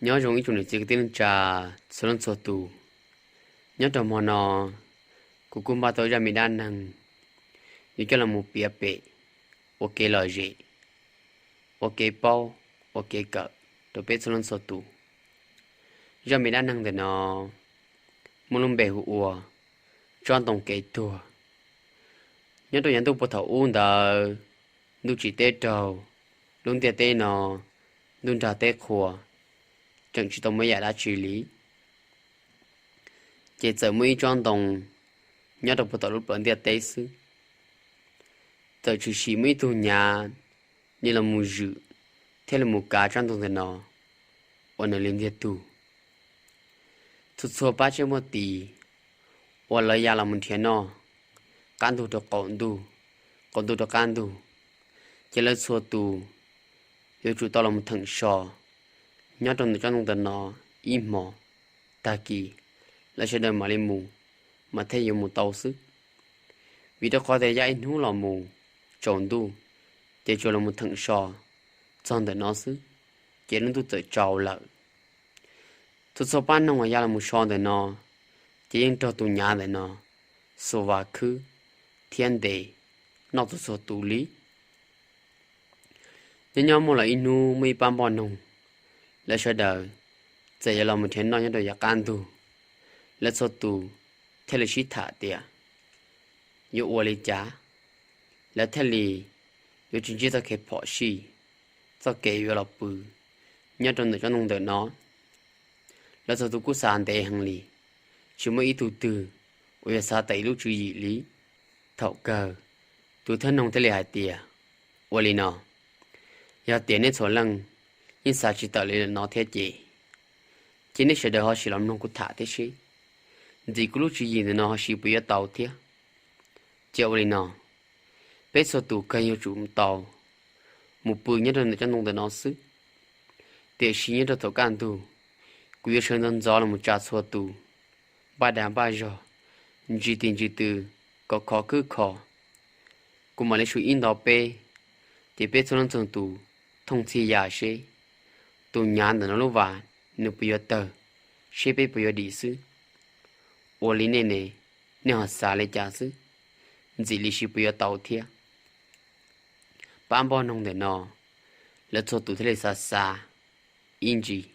Nyob zoo ib tsoom niam txiv kwv tij neej tsa txhua leej txhua tus. Nyob rau hmo no, kuv kuj npaj tau zaj me dab neeg yuav coj los mus piav pem ua kev lom zem, ua kev paub, ua kev kawm rau peb txhua leej txhua tus. Zaj me dab neeg ntawm no muaj lub npe hu ua Tsob Ntoo Kev Tuag. Nyob rau yav ntuj puag thaum ub ntawd, ntuj tsim teb raug, lub ntiaj teb no ntuj nrag teb qhua, tseem tsis tau muaj yam dab tsi li. Ces txawm muaj ib tsob ntoo nyob rau puag tom lub plawv ntiaj teb xwb. Txawm tshwm sim muaj ib tug nyav nws los mus zwm thiab los mus kav tsob ntoo ntawm no ua nws li ntiag tug. Txhua txhua pab tsiab muaj tis uas lawv ya los mus nrhiav noj, qab ntug rau qaum ntug, qaum ntug rau qab ntug, ces lawv txhua tus yuav tsum tau los mus theem so nyob rau ntawm tsob ntoo ntawm no ib hmos, tag kis lawv sawv daws mam li mus, mas thiaj yuav mus tau xwb. Vim rau qhov tias ya ib hnub los mus tsaus ntuj, ces tsuas los mus theem so txog ntawm no xwb, ces lub ntuj txawm tsaus lawm. Txhua txhua pab noog uas ya los mus so ntawm no, ces yeej raug tus nyav ntawm no xuas vas khwb thiab ntes noj txhua txhua tus li. Nyob nyob muaj los ib hnub muaj ib pab npoj noog, lawv sawv daws txawm yuav los mus nrhiav noj nyob rau yav qab ntug. Lawv txhua tus thiaj li sib tham tias yuav ua li cas lawv thiaj li yuav tsis ntsib txoj kev phom sij, txoj kev yuav los pw nyob rau ntawm tsob ntoo ntawm no. Lawv txhua tus kuj xav ntev heev li, tsis muaj ib tug twg uas yuav xav tawm ib lub tswv yim li. Thaum kawg, tus thawj noog thiaj li hais tias, ua li no, yog tias neb txhua leej yeej xav tsis tawm li no thiab ces, ces neb sawv daws ho sim los mloog kuv tham thiab seb, ntxim kuv lub tswv yim ntawm no ho siv puas yuav tau thiab. Ces ua li no, peb txhua tus kawg yuav tsum tau mus pw nyob rau ntawm tsob ntoo ntawm no xwb. Tiam sis nyob rau thaum kaj ntug, kuv yuav sawv ntxov ntxov los mus tsa txhua tus npaj dag npaj zog, ntsis tis ntsis tw, kom khov khwb kho. Kuv mam li su ib nto peb, ces peb txhua leej txhua tus thooj txhij ya seb tus nyav ntawm no lub vas nws puas yuav tawg, seb peb puas yuav dim xwb. Ua li nej ne, nej ho xav li cas xwb? Ntxim li siv puas yuav tau thiab? Pab npoj noog ntawm no, lawv txhua tus thiaj li xav xav ib ntsis,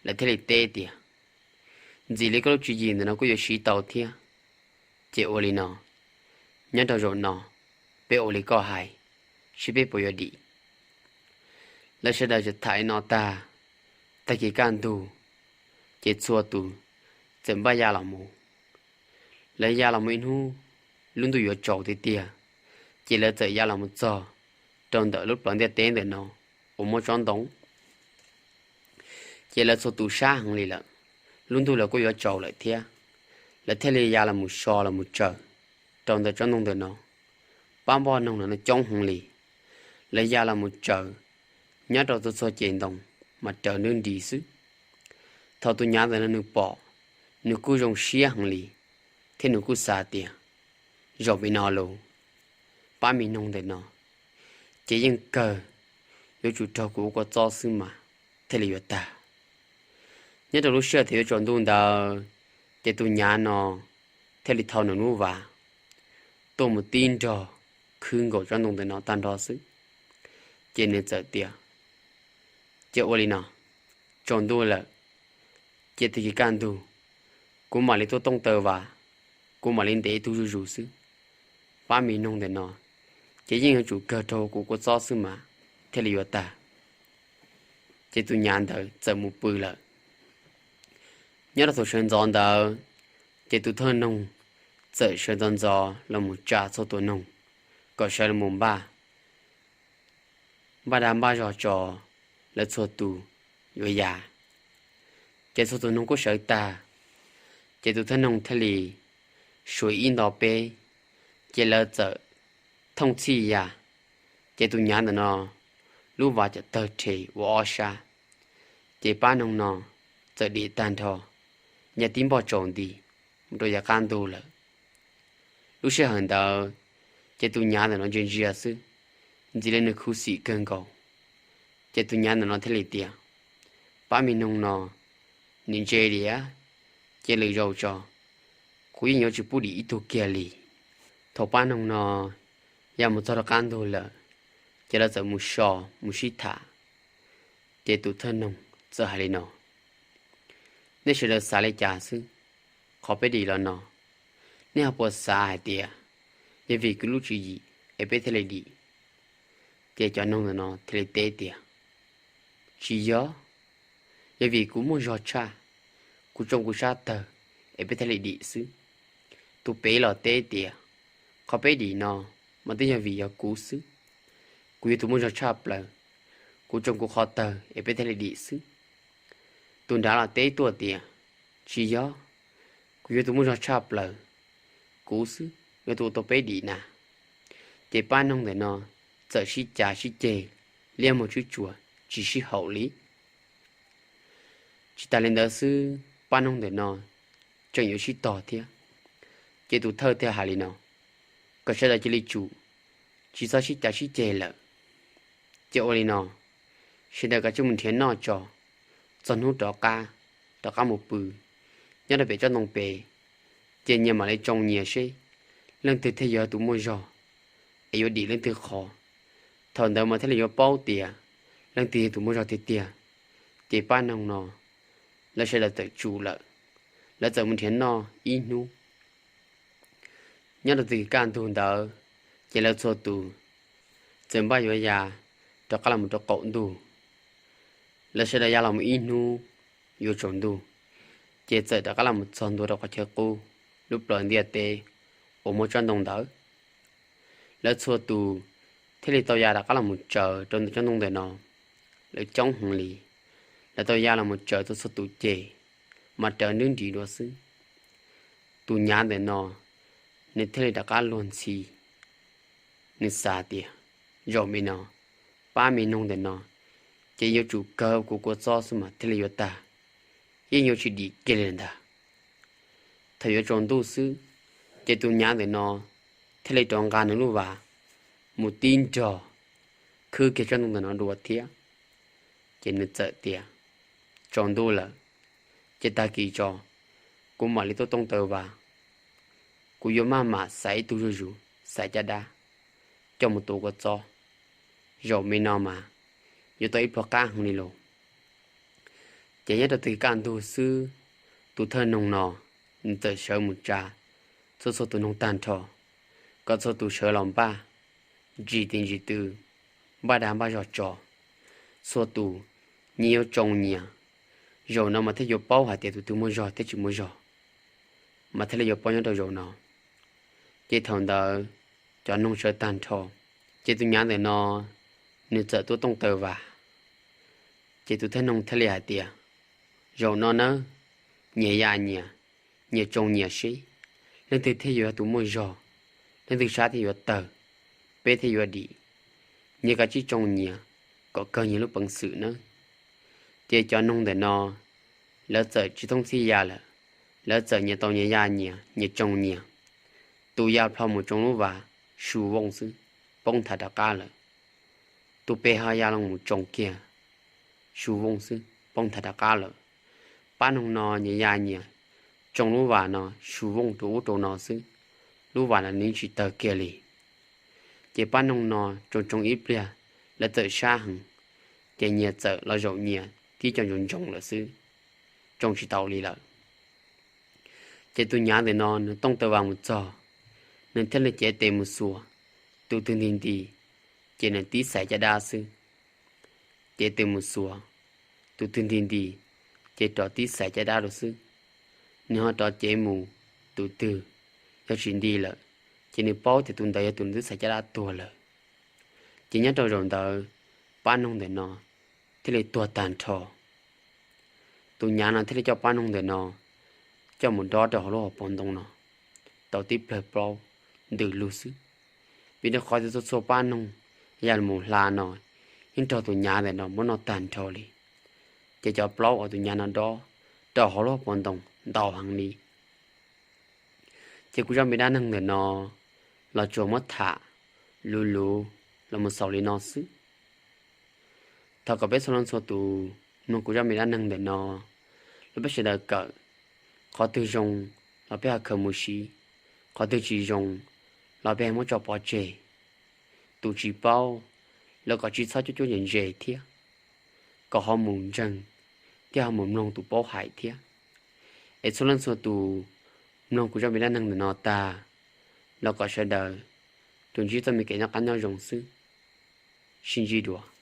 lawv thiaj li teb tias, ntxim li koj lub tswv yim ntawm no kuj yuav siv tau thiab. Ces ua li no, nyob rau zaum no, peb ua li koj hais, seb peb puas yuav dim. Lawv sawv daws tham li no tag, tag kis kaj ntug, ces txhua tus txawm npaj ya los mus. Lawv ya los mus ib hnub, lub ntuj yuav tsaus tiag tiag, ces lawv txawm ya los mus txog rau ntawm lub plawv ntiaj teb ntawm no uas muaj tsob ntoo. Ces lawv txhua tus sab heev li lawm, lub ntuj los kuj yuav tsaus lawm thiab, lawv thiaj li ya los mus so los mus tsaws rau ntawm tsob ntoo ntawm no. Pab npoj noog no coob heev li, lawv ya los mus tsaws nyob rau txhua txhua ces ntoo mas raws nrub nris xwb. Thaum tus nyav ntawm no nws pom, nws kuj zoo siab heev li, thiab nws kuj xav tias, zaum pem no los, pab me noog ntawm no ces yeej kawg yuav tsum raug kuv ua kua txob xwb mas thiaj li yuav tag. Nyob rau lub sij hawm thaum yuav tsaus ntuj ntawd, ces tus nyav no thiaj li thau nws lub vas tuaj mus tib nrog khwb nkaus tsob ntoo ntawm no tag nrho xwb. Ces nws txawm tias, ces ua li no, tsaus ntuj lawm, ces tag kis kaj ntug, kuv mam li tuaj tooj taw vas, kuv mam li ntes ib tug zuj zus xwb. Pab me noog ntawm no ces yeej yuav tsum kawg raug kuv kua txob xwb mas thiaj li yuav tag. Ces tus nyav ntawd txawm mus pw lawm. Nyob rau thaum sawv ntxov ntawd, ces tus thawj noog txawm sawv ntxov ntxov los mus tsa txhua tus noog kom sawv los mus npaj, npaj dag npaj zog tso, lawv txhua tus yuav ya. Ces txhua tus noog kuj sawv tag, ces tus thawj noog thiaj li suav ib nto peb, ces lawv txawm thooj txhij ya. Ces tus nyav ntawm no lub vas cam tawg rhe ua ob sab, ces pab noog no txawm dim tag nrho, ya tib npoj tsaus nti mus rau yav qab ntug lawm. Lub sij hawm ntawd, ces tus nyav ntawm no ntsia ntsia xwb, ntxim li nws khuv xim kawg nkaus. Ces tus nyav ntawm no thiaj li tias, Pab me noog no nim ntse li, cia lwm zaus tso, kuv yeej yuav tsis pub dim ib tug kiag li. Thaum pab noog no ya mus txog rau qab ntug lawm, ces lawv txawm mus so, mus sib tham. Ces tus thawj noog txawm hais li no: Nej sawv daws xav li cas xwb? Qhov peb dim los no, nej ho puas xav hais tias yog vim kuv lub tswv yim es peb thiaj li dim? Ces cov noog ntawm no thiaj li teb tias: Tsis yog, yog vim kuv muaj zog tshaj, kuv tsoo kuv sab tawg es peb thiaj li dim xwb. Tus pem los teb tias: Qhov peb dim no mas twb yog vim yog kuv xwb, kuv yog tus muaj zog tshaj plaws, kuv tsoo kuv qhov tawg es peb thiaj li dim xwb. Tus nrad los teb tuaj tias: Tsis yog, kuv yog tus muaj zog tshaj plaws, kuv xwb yog tus ua tau peb dim na. Ces pab noog ntawm no txawm sib cav sib ceg, liab mus tswb tsuas tsis sib haum li. Tsis tas li ntawd xwb, pab noog ntawm no tseem yuav sib tog thiab. Ces tus thawj thiaj hais li no: Kom sawv daws cia li tsum, tsis txhob sib cav sib ceg lawm. Ces ua li no, sawv daws kav tsij mus nrhiav noj tso, txog hnub rov qab, rov qab mus pw nyob rau pem tsob ntoo pem, ces nyias mam li tsoo nyias seb leej twg thiaj yuav tus muaj zog es yuav dim leej twg qhov. Thaum ntawd mas thiaj li yuav paub tias leej twg yog tus muaj zog tiag tiag. Ces pab noog no lawv sawv daws txawm tsum lawm, lawv txawm mus nrhiav noj ib hnub. Nyob rau txij kaj ntug ntawd, ces lawv txhua tus txawm npaj yuav ya rov qab los mus rau qaum ntuj. Lawv sawv daws ya los mus ib hnub yuav tsaus ntuj, ces txawm rov qab los mus txog ntua rau qhov chaw qub lub plawv ntiaj teb uas muaj tsob ntoo ntawd. Lawv txhua tus thiaj li tau ya rov qab los mus tsaws rau ntawm tsob ntoo ntawm no. Lawv coob heev li, lawv tau ya los mus tsaws txhua txhua tus ces mas rawv nrwb nris dua xwb. Tus nyav ntawm no nws thiaj li rov qab luag ntxhi, nws xav tias: Zaum me no, pab me noog ntawm no ces yuav tsum kawg kuv kua txob xwb mas thiaj li yuav tag, yeej yuav tsis dim kiag li ntag. Thaum yuav tsaus ntuj xwb, ces tus nyav ntawm no thiaj li rov nqa nws lub vas mus tib nrog khwb kiag tsob ntoo ntawm no dua thiab. Ces nws txawm tias: Tsaus ntuj lawm, ces tag kis tso kuv mam li tuaj tooj taw vas, kuv yuav maj mam xaiv ib tug zuj zus xaiv caj dab coj mus tu kua txob. Zaum me no mas yuav tau ib pluag qab heev li lauj. Ces nyob rau txij kaj ntug xwb, tus thawj noog no nws txawm sawv mus tsa txhua txhua tus noog tag nrho, kom txhua tus sawv los npaj ntsis tis ntsis tw, npaj dag npaj zog tso. Txhua tus nyias yuav tsoo nyias, zaum no mas thiaj yuav paub hais tias tus twg muaj zog thiab tsis muaj zog, mas thiaj li yuav paub nyob rau zaum no. Ces thaum ntawd cov noog sawv tag nrho, ces tus nyav ntawm no nws txawm tuaj tooj taw vas. Ces tus thawj noog thiaj li hais tias: Zaum no nawb, nyias ya nyias, nyias tsoo nyias seb leej twg thiaj yuav tus muaj zog, leej twg sab thiaj yuav tawg, peb thiaj yuav dim. Nyias kav tsij tsoo nyias kom kawg nyias lub peev xwm nawb. Ces cov noog ntawm no lawv txawm tsis thoob txhij ya lawm, lawv txawm nyias tau nyias ya nyias, nyias tsoo nyias. Tus ya plho mus tsoo lub vas, su vooj xwb, poob nthav rov qab lawm. Tus pem ho ya los mus tsoo kiag, su vooj xwb, poob nthav rov qab lawm. Pab noog no nyias ya nyias tsoo lub vas no su vooj rau ub rau no xwb, lub vas los nws tsis tawg kiag li. Ces pab noog no tsoo tsoo ib pliag, lawv txawm sab heev, ces nyias txawm los zaum nyias tib co ntsoov ntsoov lawm xwb, tsoo tsis tau li lawm. Ces tus nyav ntawm no nws tooj taw vas mus txog, nws thiaj li cev tes mus xuas tus twg nti nti, ces nws tib xaiv caj dab xwb. Cev tes mus xuas tus twg nti nti, ces rov tib xaiv caj dab rau xwb. Nws ho rov cev mus tus twg, yog tsis nti lawm, ces nws paub tias tus ntawd yog tus nws twb xaiv caj dab tuag lawm. Ces nyob rau zaum ntawd, pab noog ntawm no thiaj li tuag tag nrho. Tus nyav no thiaj li coj pab noog ntawm no coj mus dob rau hauv lub hauv paus ntoo no tau tib plawg plaub ntws lug xwb, vim rau qhov tias txhua txhua pab noog ya mus hla no yeej raug tus nyav ntawm no muab noj tag nrho li. Ces cov plaub uas tus nyav no dob rau hauv lub hauv paus ntoo ntau heev li. Ces kuv zaj me dab neeg ntawm no los tsuas muab tham luv luv los mus xaus li no xwb. Thov kom peb txhua leej txhua tus mloog kuv zaj me dab neeg ntawm no los peb sawv daws kawm, qhov twg zoo los peb ho khaws mus siv, qhov twg tsis zoo los peb ho muab tso pov tseg. Tus tsis paub los kom tsis txhob cuab cuab ntse ntse thiab, kom ho mus ntseeg thiab ho mus mloog tus paub hais thiab. Es txhua leej txhua tus mloog kuv zaj me dab neeg ntawm no tag los kom sawv daws tsuas ntsib txoj me kev noj qab nyob zoo xwb. Sib ntsib dua.